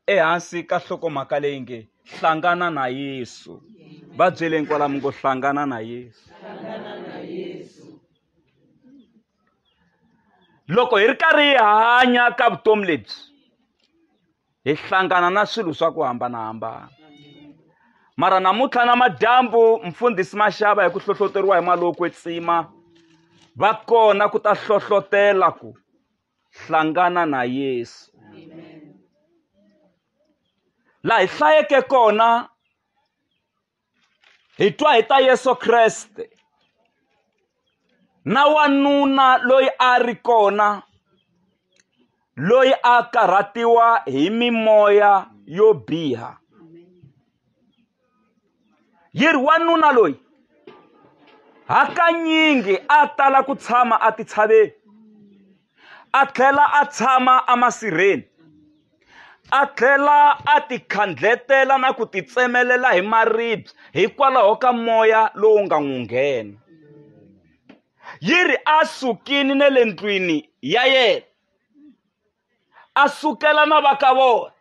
Ehansi ka nhlokomhaka leyi nge hlangana na Yesu. Va byeleni kwala mi ngo hlangana na Yesu. Loko hi ri karhi hi hanya ka vutomi lebyi hi hlangana na swilo swa ku hambanahambana. Mara namuntlha na madyambu mfundhisi Mashava hi ku hlohloteriwa hi mali wo kwetsima va kona ku ta hlohlotela ku hlangana na Yesu. Laha hi hlayeke kona hi twa hi ta Yesu Kreste na wanuna loyi a ri kona loyi a karhatiwa hi mimoya yo biha. Yi ri wanuna loyi hakanyingi a tala ku tshama a titshaveni, a tlhela a tshama emasirheni, a tlhela a tikhandletela na ku titsemelela hi maribye hikwalaho ka moya lowu nga n'wi nghena. Yi ri a sukile na le ndlwini ya yena, a sukela na va ka vona.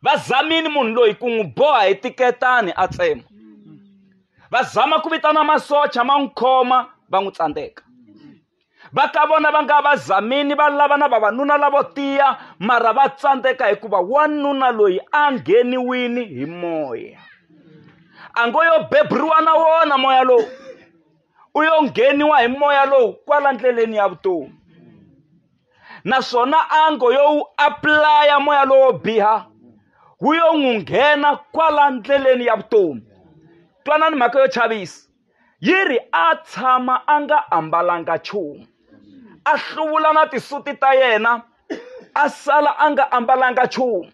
Va zamile munhu loyi ku n'wi boha hi tiketani a tsema. Va zama ku vitana masocha ma n'wi khoma, va n'wi tsandzeka. Va ka vona va nga va zamini va lava na vavanuna lavo tiya, mara va tsandzeka hikuva wanuna loyi a ngheniwini hi moya. A ngo yo beburiwa na wona moya lowu, u yo ngheniwa hi moya lowu kwala ndleleni ya vutomi. Naswona a ngo yo wu apply-a moya lowo biha, wu yo n'wi nghena kwala ndleleni ya vutomi. Twanani mhaka yo chavisa. Yi ri a tshama a nga ambalanga nchumu, a hluvula na tisuti ta yena, a sala a nga ambalanga nchumu.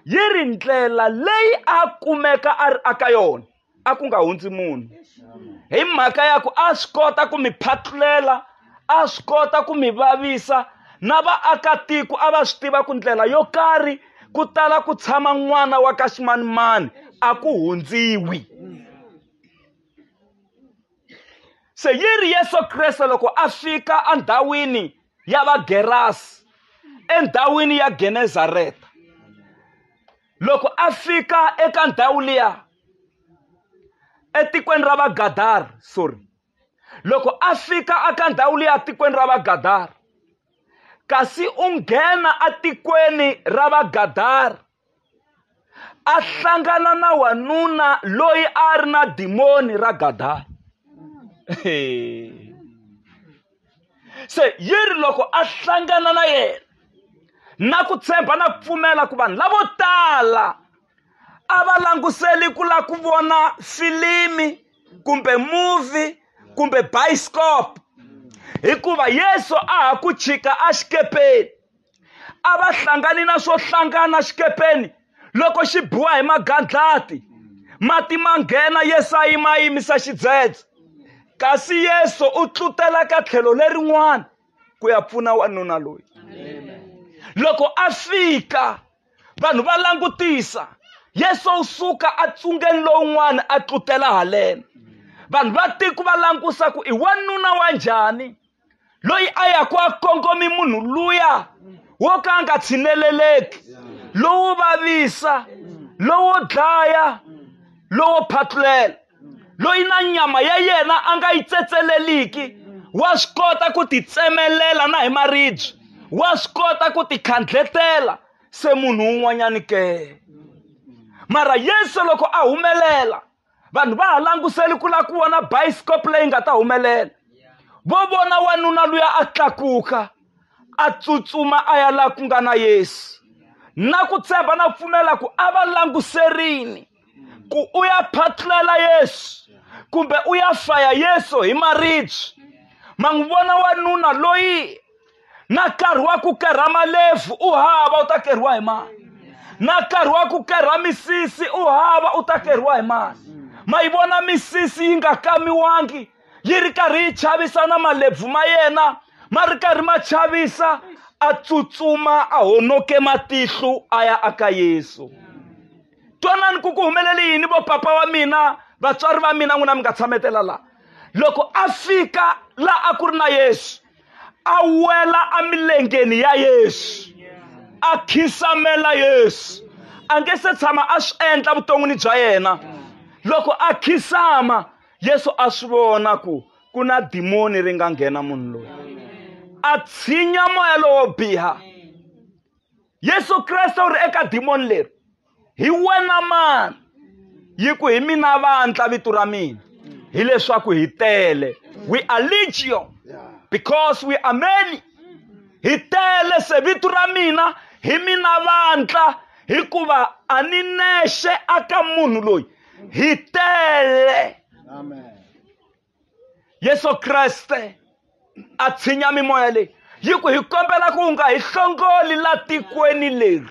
Yi ri ndlela leyi a kumeka a ri aka yona a ku nga hundzi munhu, hi mhaka ya ku a swi kota ku mi phatlulela, a swi kota ku mi vavisa, na vaakatiko a va swi tiva ku ndlela yo karhi ku tala ku tshama n'wana wa ka ximanimani a ku hundziwi. Se yi ri Yesu Kreste loko a fika endhawini ya Vagerasi, endhawini ya Genezareta, loko a fika eka ndhawu liya etikweni ra Vagadara, sorry, loko a fika eka ndhawu liya tikweni ra Vagadara, kasi u nghena etikweni ra Vagadara, a hlangana na wanuna loyi a ri na dimoni ra Gadara. Se yi ri loko a hlangana na yena, na ku tshemba na ku pfumela ku vanhu lavo tala a va languseli ku lava ku vona filimi kumbe movie kumbe bioscope, hikuva Yesu a ha ku chika exikepeni, a va hlangani na swo hlangana xikepeni loko xi biwa hi magandlati, mati ma nghena, Yesu a yima a yimisa xidzedze, kasi Yesu u tlutela ka tlhelo lerin'wana ku ya pfuna wanuna loyi. Loko a fika vanhu va langutisa, Yesu u suka a tsungeni lowun'wana a tlutela haleno. Vanhu va tiko va langusa ku i wanuna wa njhani loyi a ya ku a kongomi munhu luya wo ka a nga tshineleleki, lowo vavisa, lowo dlaya, lowo phatlulela, loyi na nyama ya yena a nga yi tsetseleliki, wa swi kota ku titsemelela na hi maribye, wa swi kota ku tikhandletela se munhu un'wanyani ke. Mara Yesu loko a humelela, vanhu va ha languseli ku lava ku vona bioscope leyi nga ta humelela. Vo vona wanuna luya a tlakuka, a tsutsuma a ya laha ku nga na Yesu, na ku tshemba na ku pfumela ku a va languserini ku u ya phatlulela Yesu kumbe u ya faya Yesu hi maribye. Ma n'wi vona wanuna loyi na nkarhi wa ku kerha malebvu u hava u ta kerhiwa hi mani, na nkarhi wa ku kerha misisi u hava u ta kerhiwa hi mani. Ma yi vona misisi yi nga kamiwangi, yi ri karhi yi chavisa na malebvu ma yena ma ri karhi ma chavisa, a tsutsuma a honoke matihlo a ya aka Yesu. Twanani ku ku humelele yini vo papa wa mina, vatswari va mina, n'wina mi nga tshametela la. Loko a fika la a ku ri na Yesu, a wela emilengeni ya Yesu. A khisamela Yesu. A nge se tshama a swi endla vuton'wini bya yena. Loko a khisama, Yesu a swi vona ku ku na dimoni ri nga nghena munhu loyi. A tshinya moya lowo biha. Yesu Kreste u ri eka dimoni leri, hi wena mani? Yi ku hi mina vandla vito ra mina, hileswaku hi tele. We are legion because we are many. Hi tele, se vito ra mina hi mina vandla, hikuva a ni nexe aka munhu loyi, hi tele. Amen. Yesu Kreste a tshinya mimoya leyi, yi ku hi kombela ku nga hi hlongoli la tikweni leri.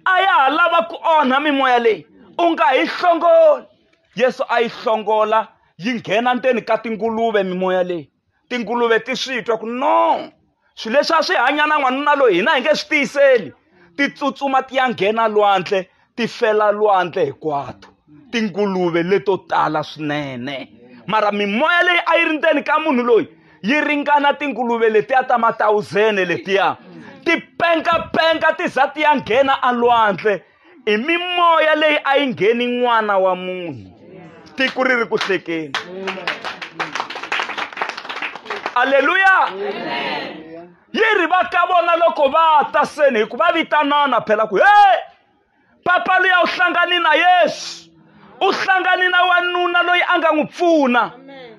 A ya ha lava ku onha mimoya leyi, u nga hi hlongoli. Yesu a yi hlongola, yi nghena ndzeni ka tinguluve mimoya leyi. Tinguluve ti swi twa ku no, swilo leswi a swi hanya na n'wanuna loyi hina hi nge swi tiyiseli. Ti tsutsuma ti ya nghena lwandle, ti fela lwandle hinkwato. Tinguluve leto tala swinene. Mara mimoya leyi a yi ri ndzeni ka munhu loyi yi ringana tinguluve letiya ta matawuzene letiya. Ti pengapenga ti za ti ya nghena alwandle. I mimoya leyi a yi ngheni n'wana wa munhu. Tiko ri ri ku hlekeni. Alleluya. Yi ri va ka vona loko va ta seni, hikuva va vitanana phela ku he, papa luya u hlangani na Yesu, u hlangani na wanuna loyi a nga n'wi pfuna.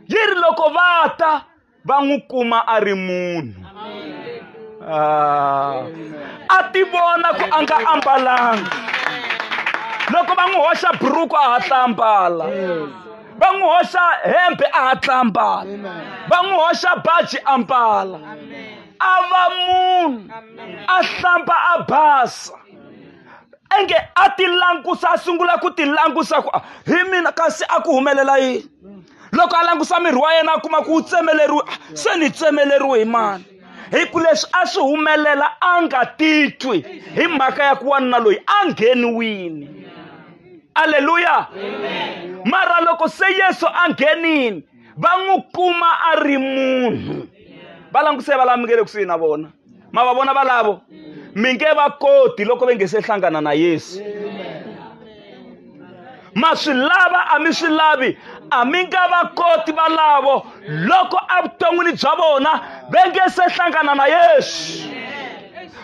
Yi ri loko va ta va n'wi kuma a ri munhu. A ti vona ku a nga ambalanga. Loko va n'wi hoxa buruku a hatla ambala, va n'wi hoxa hembe a hatla ambala, va n'wi hoxa baji ambala. A va munhu, a hlamba a basa. Enge a ti langusa, a sungula ku ti langusa ku hi mina, kasi a ku humelela yini? Loko a langusa miri wa yena a kuma ku wu tsemeleriwe, se ni tsemeleriwe hi mani? Hi ku leswi a swi humelela a nga titwi hi mhaka ya ku wanuna loyi a ngheniwini. Alleluya. Mara loko se Yesu a nghenini, va n'wi kuma a ri munhu. Va languse va lamukele kusuhi na vona. Ma va vona valavo? Mi nge va koti loko va nge se hlangana na Yesu. Ma swi lava a mi swi lavi, a mi nga va koti valavo loko evuton'wini bya vona va nge se hlangana na Yesu.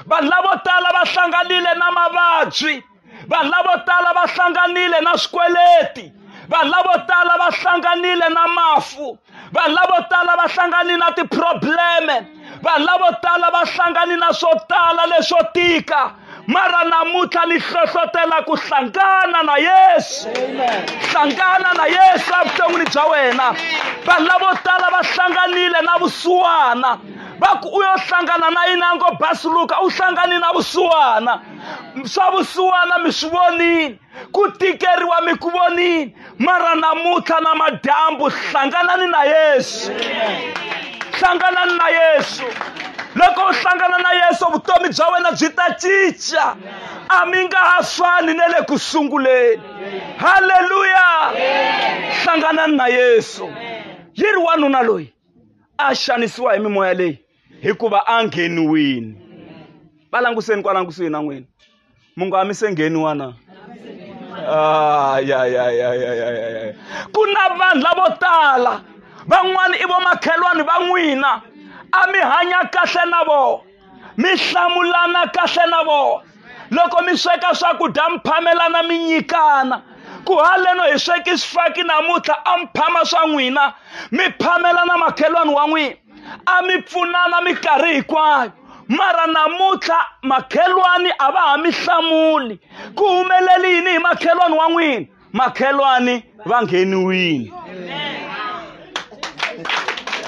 Vanhu lavo tala va hlanganile na mavabyi, vanhu lavo tala va hlanganile na swikweleti, vanhu lavo tala va hlanganile na mafu, vanhu lavo tala va hlanganile na ti-probleme, vanhu lavo tala va hlanganile na swo tala leswo tika. Mara namuntlha ni hlohlotela ku hlangana na Yesu. Hlangana na Yesu evuton'wini bya wena. Vanhu lavo tala va hlanganile na vusiwana, va ku u yo hlangana na yini a ngo basuluka, u hlangane na vusiwana. Swa vusiwana mi swi vonile, ku tikeriwa mi ku vonile, mara namuntlha na madyambu hlanganani na Yesu. Hlanganani na Yesu. Loko u hlangana na Yesu, vutomi bya wena byi ta cinca. A mi nga ha fani na le ku sunguleni. Halleluya. Hlanganani na Yesu. Yi ri wanuna loyi a xanisiwa hi mimoya leyi hikuva a ngheniwini. Va languseni kwala kusuhi na n'wina. Mu nga mi se ngheniwa na? Ya, ya, ya, ya, ya, ya, ya. Ku na vanhu lavo tala, van'wani i vomakhelwani va n'wina, a mi hanya kahle na vona, mi hlamulana kahle na vona. Loko mi sweka swakudya mi phamelana mi nyikana. Ku haleno hi sweki swifaki namuntlha a mi phama swa n'wina, mi phamelana makhelwani wa n'wina, a mi pfunana minkarhi hinkwayo. Mara namuntlha makhelwani a va ha mi hlamuli. Ku humeleli yini hi makhelwani wa n'wina? Makhelwani va ngheniwile.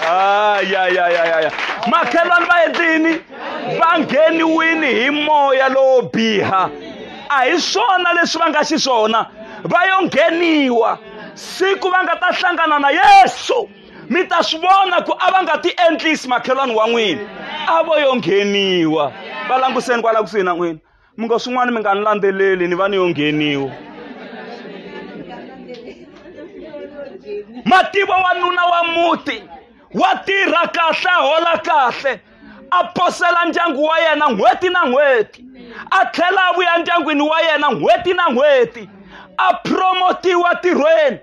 Ay, ay, ay, ay, ay. Makhelwani va endlini? Va ngheniwile hi moya lowo biha. A hi swona leswi va nga xiswona, va yo ngheniwa. Siku va nga ta hlangana na Yesu, mi ta swi vona ku a va nga ti endlisi makhelwani wa n'wina, a vo yo ngheniwa. Va languseni kwala kusuhi na n'wina, mi ngo swin'wana mi nga ni landzeleli, ni va ni yo ngheniwa. Mativo wanuna wa muti wa tirha kahle, a hola kahle, a posela ndyangu wa yena n'hweti na n'hweti. A tlhela a vuya ndyangwini wa yena n'hweti na n'hweti, a promotiwa tirhweni,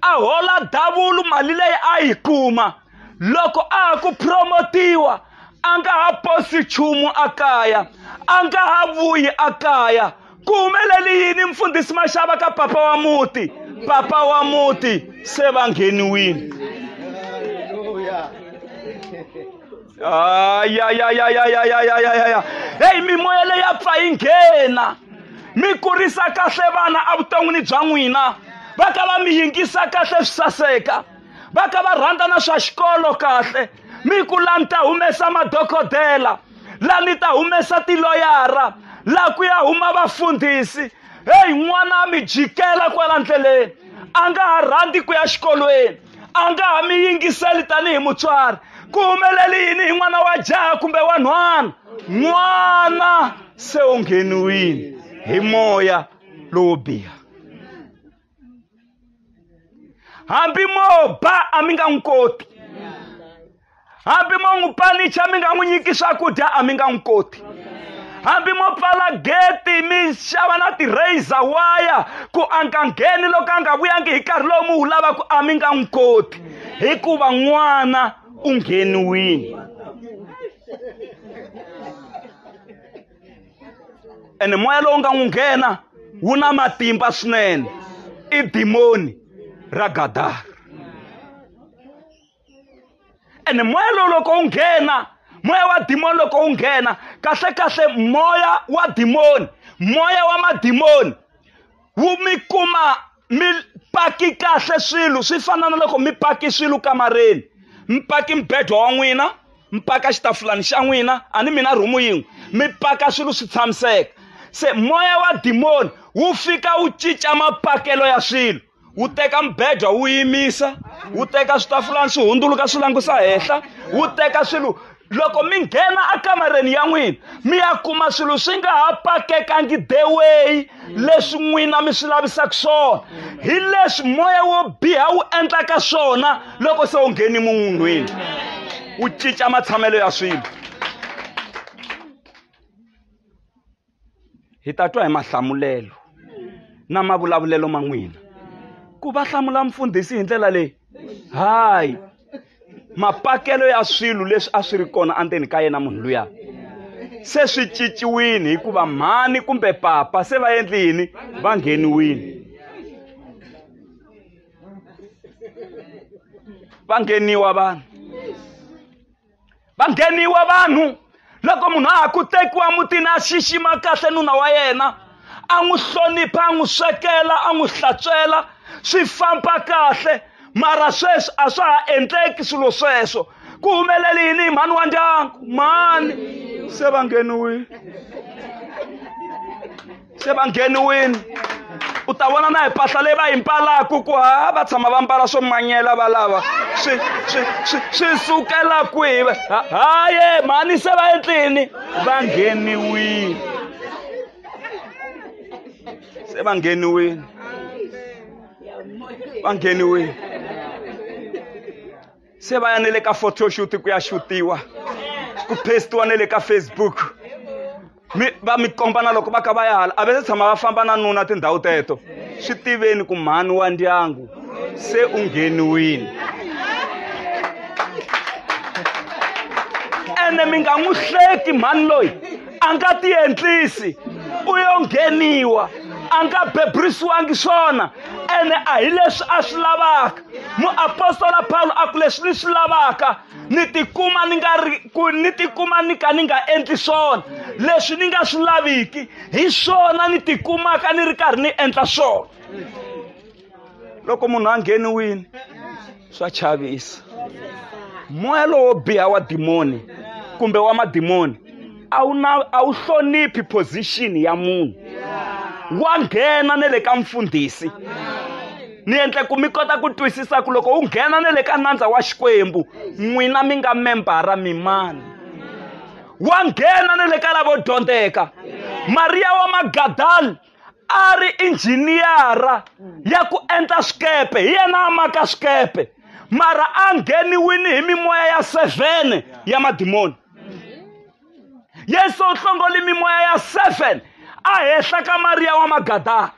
a hola davulu mali leyi a yi kuma. Loko a ha ku promotiwa a nga ha posi nchumu a kaya, a nga ha vuyi a kaya. Ku humeleli yini mfundhisi Mashava ka papa wa muti? Papa wa muti se va ngheniwile. Ayayayayayayayaya. Heyi, mimoya leyi ya pfa yi nghena. Mi kurisa kahle vana evuton'wini bya n'wina, va ka va mi yingisa kahle swi saseka, va ka va rhandza na swa xikolo kahle. Mi ku la ni ta humesa madokodela, la ni ta humesa tiloyara, la ku ya huma vafundhisi. Heyi, n'wana a mi jikela kwala ndleleni, a nga ha rhandzi ku ya xikolweni, a nga ha mi yingiseli tanihi mutswari. Ku humeleli yini hi n'wana wa jaha kumbe wa nhwana? N'wana se u ngheniwile hi moya lowo biha. Hambi mo ba a mi nga n'wi koti, hambi mo n'wi panicha mi nga n'wi nyiki swakudya a mi nga n'wi koti, hambi mo pfala geti mi xava na ti-razor wire ku a nga ngheni loko a nga vuyangi hi nkarhi lowu mi wu lavaka a mi nga n'wi koti, hikuva n'wana u ngheniwile. Ene moya lowu nga n'wi nghena wu na matimba swinene, i dimoni ra Gadara. Ene moya lowu loko wu nghena, moya wa dimoni loko wu nghena, kahle kahle moya wa dimoni, moya wa madimoni wu mi kuma mi paki kahle swilo. Swi fana na loko mi paki swilo kamareni, mi paki mbedwa wa n'wina, mi paka xitafulani xa n'wina, a ni mina rhumu yin'we, mi paka swilo swi tshamiseka. Se moya wa dimoni wu fika wu cinca mapakelo ya swilo, wu teka mbedwa wu yimisa, wu teka switafulani swi hundzuluka swi langusa henhla, wu teka swilo. Loko mi nghena akamareni ya n'wina mi ya kuma swilo swi nga ha pakekangi the way leswi n'wina mi swi lavisaka swona. Hi leswi moya wo biha wu endlaka swona loko se wu ngheni munhwini, wu cinca matshamelo ya swilo. Hi ta twa hi mahlamulelo na mavulavulelo ma n'wina ku va hlamula mfundhisi hi ndlela leyi. Hayi, mapakelo ya swilo leswi a swi ri kona endzeni ka yena munhu luya se swi cinciwile, hikuva mhani kumbe papa se va endli yini? Va ngheniwile. Va ngheniwa vanhu, va ngheniwa vanhu. Loko munhu a ha ku tekiwa mutini a xixima kahle nuna wa yena, a n'wi hlonipha, a n'wi swekela, a n'wi hlantswela, swi famba kahle. Mara sweswi a swa ha endleki swilo sweswo. Ku humelele yini hi mhani wa ndyangu? Mhani se va ngheniwile, se va ngheniwile. U ta vona na hi mpahla leyi va yi mbalaku ku ha va tshama va mbala swo manyela va lava swi sukela kwihi? Haye, mhani se va endlini? Va ngheniwile, se va ngheniwile, va ngheniwile. Se va ya ne le ka photoshoot ku ya xutiwa, ku postiwa ne le ka Facebook, mi va mi komba na loko va ka va ya hala a va se tshama va famba na nuna tindhawu teto. Swi tiveni ku mhani wa ndyangu se u ngheniwile. Ene mi nga n'wi hleki mhani loyi, a nga ti endlisi, u yo ngheniwa, a nga beburisiwangi swona. Ene a hi leswi a swi lavaka. Muapostola Paulo a ku leswi ni swi lavaka ni tikuma ni nga ri ku ni tikuma ni ka ni nga endli swona, leswi ni nga swi laviki hi swona ni tikumaka ni ri karhi ni endla swona. Loko munhu a ngheniwile swa chavisa. Moya lowo biha wa dimoni kumbe wa madimoni a wu na, a wu hloniphi position ya munhu, wa nghena ne le ka mfundhisi. Ni endle ku mi kota ku twisisa ku loko wu nghena ne le ka nandza wa Xikwembu, n'wina mi nga membara mimani. Wa nghena ne le ka lavo dyondzeka. Maria wa Magadala a ri injhiniyara ya ku endla swikepe, hi yena a maka swikepe, mara a ngheniwile hi mimoya ya 7 ya madimoni. Yesu u hlongoli mimoya ya 7 a hehla ka Mariya wa Magadala,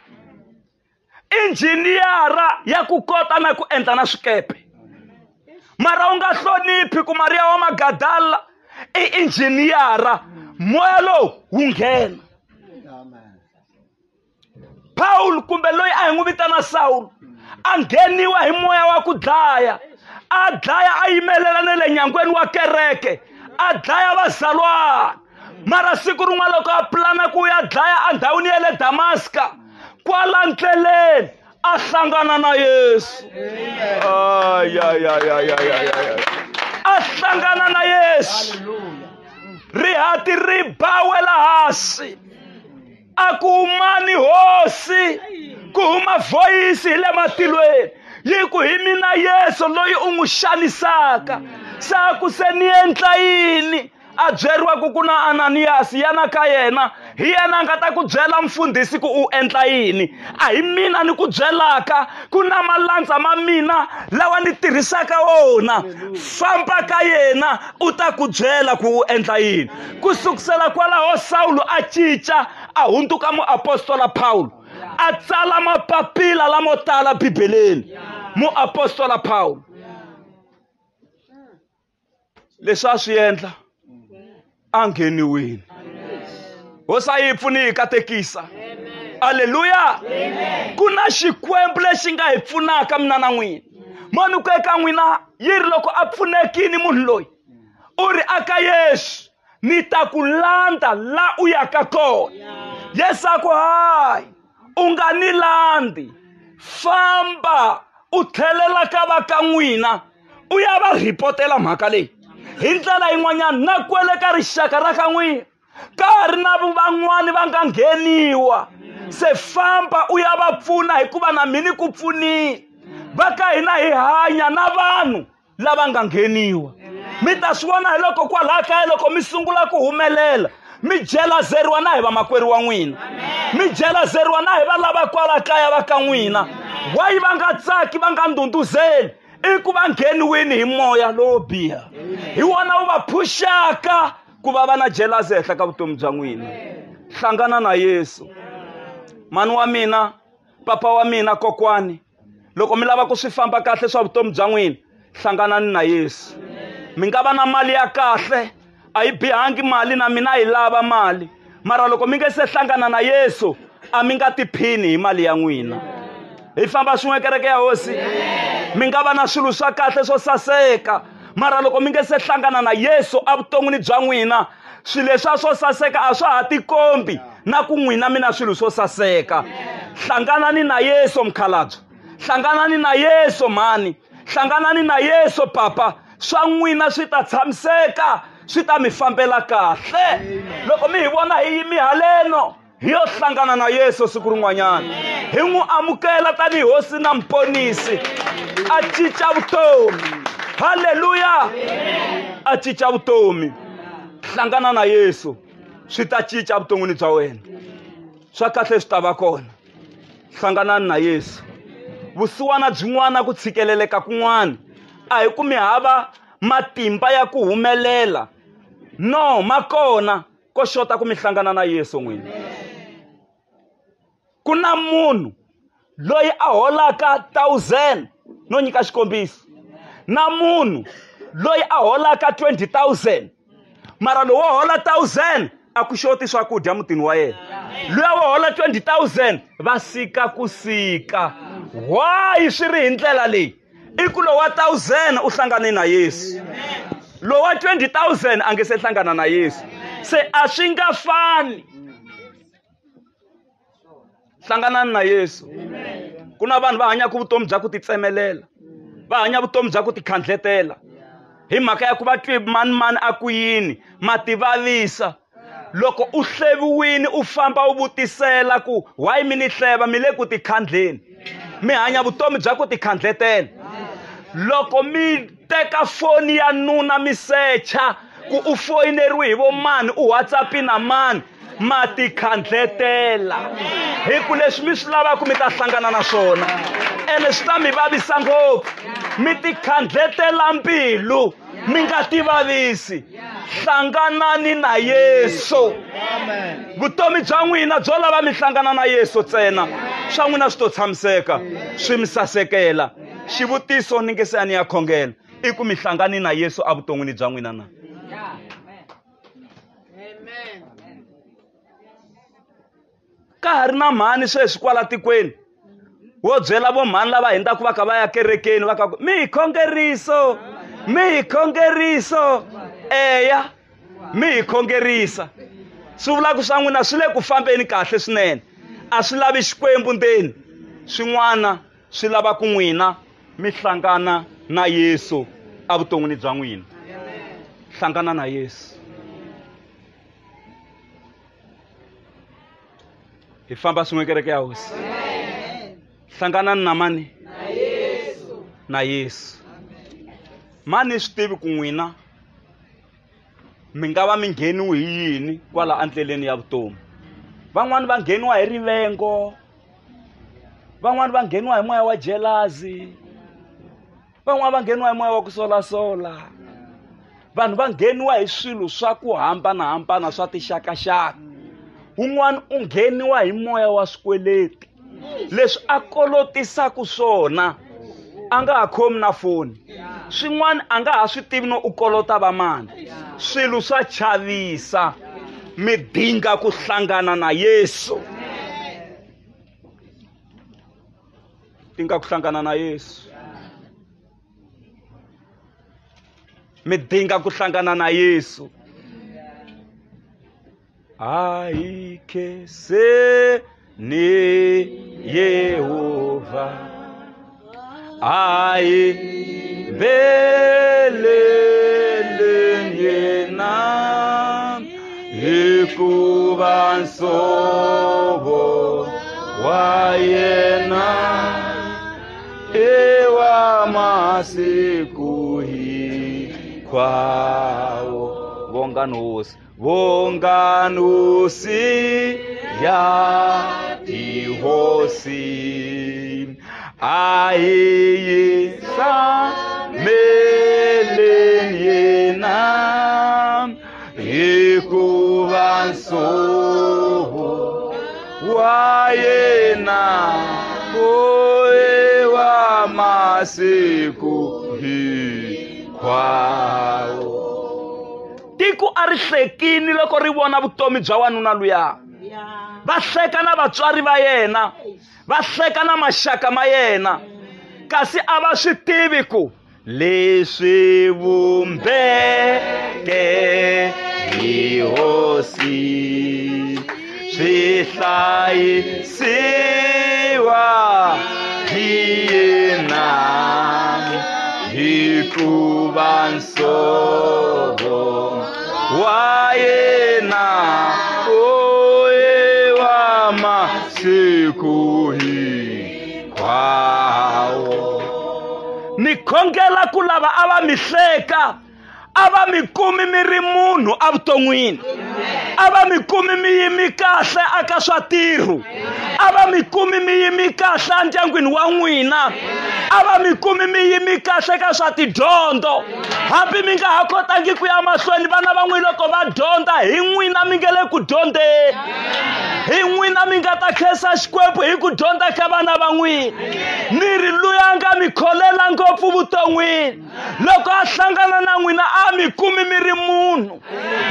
injiniyara ya ku kota na ku endla na swikepe. Mara u nga hloniphi ku Mariya wa Magadala i injiniyara, moya lowu wu nghena. Paul kumbe loyi a hi n'wi vitana Saul a ngheniwa hi moya wa ku dlaya, a dlaya a yimelela na le nyangweni wa kereke, a dlaya vazalwana. Mara siku rin'wana loko a pulana ku ya dlaya endhawini ya le Damaska, kwala ndleleni a hlangana na Yesu. A hlangana na Yesu, rihati ri ba wela hansi. A ku humani hosi, ku huma voyisi hi le matilweni yi ku hi mina Yesu loyi u n'wi xanisaka. Se a ku se ni endla yini? A byeriwa ku ku na Ananiyasi, yana ka yena, hi yena a nga ta ku byela mfundhisi ku u endla yini. A hi mina ni ku byelaka, ku na malandza ma mina lawa ni tirhisaka wona. Famba ka yena u ta ku byela ku u endla yini. Ku sukusela kwalaho Sawulo a cinca, a hundzuka muapostola Paulo, a tsala mapapila lamo tala Bibeleni. Muapostola Paulo leswi a swi endla a ngheniwile. Hosi a yi pfuni yi katekisa. Aleluya. Ku na Xikwembu lexi nga hi pfunaka mina na n'wina. Moni ku eka n'wina yi ri loko a pfunekini munhu loyi, u ri aka Yesu, ni ta ku landza la u yaka kona. Yesu a ku hayi, u nga ni landzi, famba u tlhelela ka va ka n'wina, u ya va rhipotela mhaka leyi. Hi ndlela yin'wanyana na kwele ka rixaka ra ka n'wina ka ha ri na van'wani va nga ngheniwa, se famba u ya va pfuna hikuva na mina ku pfunile. Va ka hina hi hanya na vanhu lava nga ngheniwa. Mi ta swi vona hi loko kwalaha kaya loko mi sungula ku humelela, mi jelazeriwa na hi vamakwerhu wa n'wina, mi jelazeriwa na hi va lava kwala kaya va ka n'wina. Why va nga tsaki, va nga ndhundhuzeli? I ku va ngheniwini hi moya lowo biha, hi wona wu va phuxaka ku va va na jealousy ehenhla ka vutomi bya n'wina. Hlangana na Yesu. Mani wa mina, papa wa mina, kokwani, loko mi lava ku swi famba kahle swa vutomi bya n'wina, hlanganani na Yesu. Mi nga va na mali ya kahle, a yi bihangi mali, na mina yi lava mali, mara loko mi nge se hlangana na Yesu a mi nga tiphini hi mali ya n'wina. Hi famba swin'we kereke ya hosi. Mi nga va na swilo swa kahle swo saseka, mara loko mi nge se hlangana na Yesu evuton'wini bya n'wina, swilo leswiya swo saseka a swa ha tikombi na ku n'wina mi na swilo swo saseka. Hlanganani na Yesu mukhalabye, hlanganani na Yesu mhani, hlanganani na Yesu papa, swa n'wina swi ta tshamiseka, swi ta mi fambela kahle. Loko mi hi vona hi yimi haleno, hi yo hlangana na Yesu siku rin'wanyana, hi n'wi amukela tanihi hosi na muponisi, a cinca vutomi. Haleluya, a cinca vutomi. Hlangana na Yesu, swi ta cinca vuton'wini bya wena, swa kahle swi ta va kona. Hlanganani na Yesu. Vusiwana byin'wana, ku tshikeleleka kun'wana, a hi ku mi hava matimba ya ku humelela, no, ma kona, ko xota ku mi hlangana na Yesu n'wina. Ku na munhu loyi a holaka 1000, no nyika xikombiso, na munhu loyi a holaka 20,000, mara loyi wo hola 1000 a ku xoti swakudya mutini wa yena, luya wo hola 20,000 va sika ku sika. Why swi ri hi ndlela leyi? I ku lowa 1000 u hlangane na Yesu, lowa 20,000 a nge se hlangana na Yesu. Se a swi nga fani. Hlanganani na Yesu. Ku na vanhu va hanyaka vutomi bya ku titsemelela, va hanya vutomi bya ku tikhandletela hi mhaka ya ku va twi mani mani a ku yini, ma tivavisa. Loko u hleviwini u famba u vutisela ku why mi ni hleva, mi le ku tikhandleni, mi hanya vutomi bya ku tikhandletela. Loko mi teka foni ya nuna mi secha ku u foyineriwe hi vo mani, u WhatsApp na mani, ma tikhandletela, hi ku leswi mi swi lavaka mi ta hlangana na swona, ene swi ta mi vavisa ngopfu. Mi tikhandletela mbilu. Mi nga tivavisi. Hlanganani na Yesu. Vutomi bya n'wina byo lava mi hlangana na Yesu ntsena. Swa n'wina swi to tshamiseka, swi mi sasekela. Xivutiso ni nge se a ni ya khongela i ku mi hlangani na Yesu evuton'wini bya n'wina na? Ka ha ri na mhani sweswi kwala tikweni wo byela vo mhani lava hundzaka va kha va ya kerekeni va kha ku mi hi khongeriso, mi hi khongeriso, eya mi hi khongerisa. Swi vula ku swa n'wina swi le ku fambeni kahle swinene, a swi lavi Xikwembu ndzeni, swin'wana swi lava ku n'wina mi hlangana na Yesu evuton'wini bya n'wina. Hlangana na Yesu. Hi famba swin'we kereke ya Hosi. Hlanganani na mani? Na Yesu. Mani swi tivi ku n'wina mi nga va mi ngheniwi hi yini kwala endleleni ya vutomi. Van'wani va ngheniwa hi rivengo, van'wani va ngheniwa hi moya wa jealousy, van'wani va ngheniwa hi moya wa ku solasola. Vanhu va ngheniwa hi swilo swa ku hambanahambana swa tixakaxaka. Wun'wani u ngheniwa hi moya wa swikweleti, leswi a kolotisaka swona a nga ha khomi na foni, swin'wana a nga ha swi tivi no u kolota va mani. Swilo swa chavisa, mi dinga ku hlangana na Yesu. Dinga ku hlangana na Yesu. Mi dinga ku hlangana na Yesu. A hi khenseni Yehovha, a hi beleleni yena, hikuva nsovo wa yena i wa masiku hinkwawo. Vongani Hosi, vongani Hosi ya tihosi, a hi yisameleni yena, hikuva nsovo wa yena i wa masiku hinkwawo. Tiko a ri hlekini loko ri vona vutomi bya wanuna luya. Va hleka na vatswari va yena, va hleka na maxaka ma yena, kasi a va swi tivi ku leswi vumbeke hi Hosi swi hlayisiwa hi yena, hikuva nsovo wa yena i wa masiku hinkwawo. Ni khongela ku lava a va mi hleka, a va mi kumi mi ri munhu evuton'wini, a va mi kumi mi yimi kahle aka swa ntirho, a va mi kumi mi yimi kahle endyangwini wa n'wina, a va mi kumi mi yimi kahle ka swa tidyondzo. Hambi mi nga ha kotangi ku ya mahlweni, vana va n'wina loko va dyondza hi n'wina mi nge le ku dyondzeni, hi n'wina mi nga ta khensa Xikwembu hi ku dyondza ka vana va n'wina. Ni ri luya nga mi kholela ngopfu vuton'wini, loko a hlangana na n'wina a mi kumi mi ri munhu,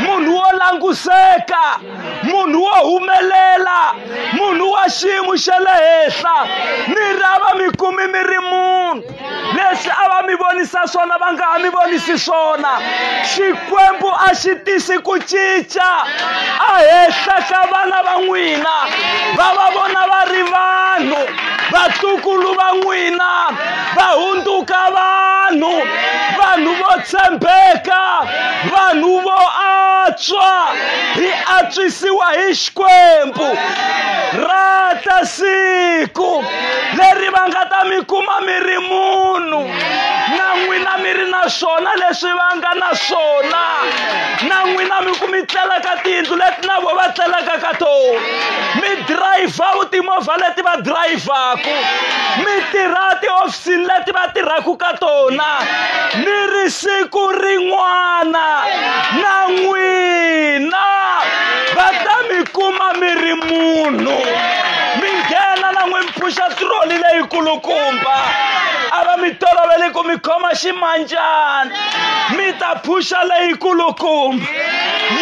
munhu wo languseka, munhu wo humelela, munhu wa xiyimo xa le henhla. Ni ri a va mi kumi mi ri munhu. Leswi a va mi vonisa swona va nga ha mi vonisi swona. Xikwembu a xi tisi ku cinca a henhla ka vana va n'wina, va va vona va ri vanhu, vatukulu va n'wina va hundzuka vanhu, vanhu vo tshembeka, vanhu vo antswa, hi antswisiwa hi Xikwembu. Ra ta siku leri va nga ta mi kuma mi ri munhu, na n'wina mi ri na swona leswi va nga na swona, na n'wina mi ku mi tlelaka tiyindlu leti na vo va tlelaka ka tona, mi dirayivha dirayivhaku timovha leti va dirayivhaku mi tirha tihofisini leti va tirhaku ka tona mi ri siku rin'wana na n'wina va ta mi kuma mi ri munhu mi nghena na n'wi mi phuxa troli leyikulukumba a va mi toloveli ku mi khoma ximanjana mi ta phuxa leyikulukumba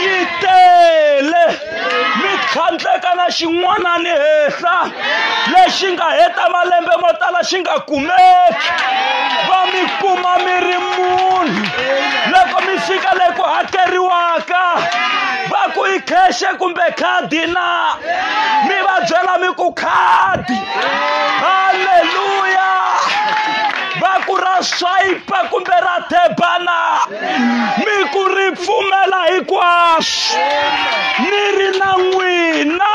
yi tele mi tlhandleka na xin'wana ni henhla lexi nga heta malembe mo tala xi nga kumeki va mi kuma mi ri munhu loko mi fika le ku hakeriwaka va ku i khexe kumbe khadi na mi va byela mi ku khadi halleluya va ku ra swayipa kumbe ra thebana mi ku ri pfumela hinkwaswo ni ri na n'wina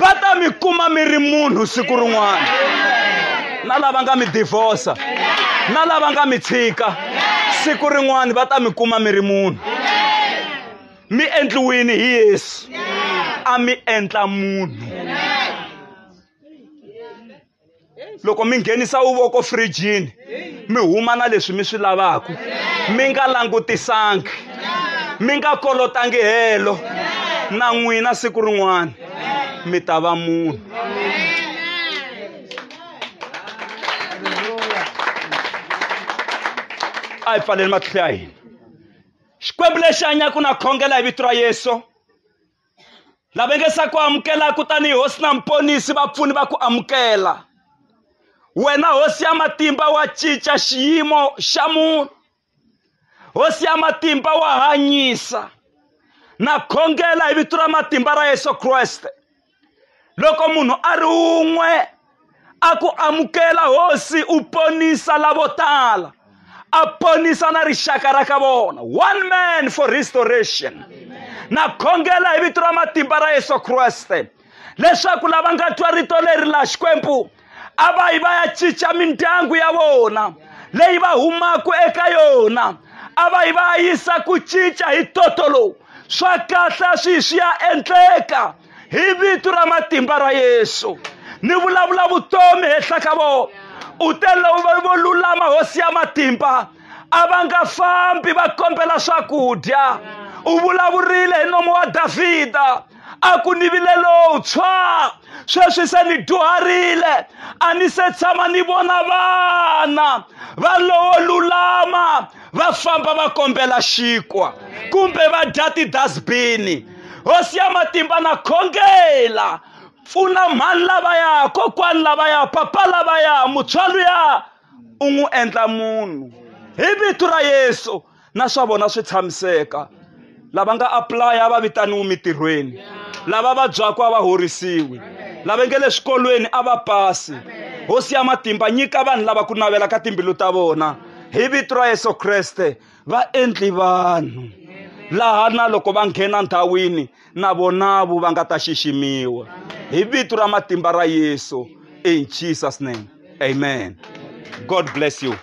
va ta mi kuma mi ri munhu siku rin'wana na lava nga mi divorsa na lava nga mi tshika siku rin'wana va ta mi kuma mi ri munhu mi endliwini hi yesu a mi endla munhu loko mi nghenisa uvoko firijini mi huma na leswi mi swi lavaka mi nga langutisangi mi nga kolotangi helo na n'wina siku rin'wana mi ta va munhu a hi pfaleni matihlo ya hina xikwembu lexi hanyaka na khongela hi vito ra yesu lava nge sa ku amukelaku tanihi hosi na muponisi vapfuni va ku amukela wena hosi ya matimba wa cinca xiyimo xa munhu hosi ya matimba wa hanyisa na khongela hi vito ra matimba ra yesu kreste loko munhu a ri wun'we a ku amukela hosi u ponisa lavo tala a ponisa na rixaka ra ka vona one man for restoration na khongela hi vito ra matimba ra yesu kreste leswaku lava nga twa rito leri la xikwembu a va yi va ya cinca mindyangu ya vona leyi va humaka eka yona a va yi va yisa ku cinca hi toto lowu swa kahle swi swi ya endleka hi vito ra matimba ra yesu ni vulavula vutomi henhla ka vona u te lovo vo lulama hosi ya matimba a va nga fambi va kombela swakudya u vulavurile hi nomo wa davhida a ku ni vile lowuntshwa sweswi se ni dyuharile a ni se tshama ni vona vana va lowo lulama va famba va kombela xinkwa kumbe va dya tidasbini hosi ya matimba na khongela pfuna mhani lavaya kokwani lavaya papa lavaya mutswari luya u n'wi endla munhu hi vito ra yesu na swa vona swi tshamiseka lava nga apulaya va vitaniwi mintirhweni lava vabyaka a va horisiwi lava nge le swikolweni a va pasi hosi ya matimba nyika vanhu lava ku navela ka timbilu ta vona hi vito ra yesu kreste va endli vanhu laha na loko va nghena ndhawini na vonavo va nga ta xiximiwa hi vito ra matimba ra yesu in jesus name amen god bless you.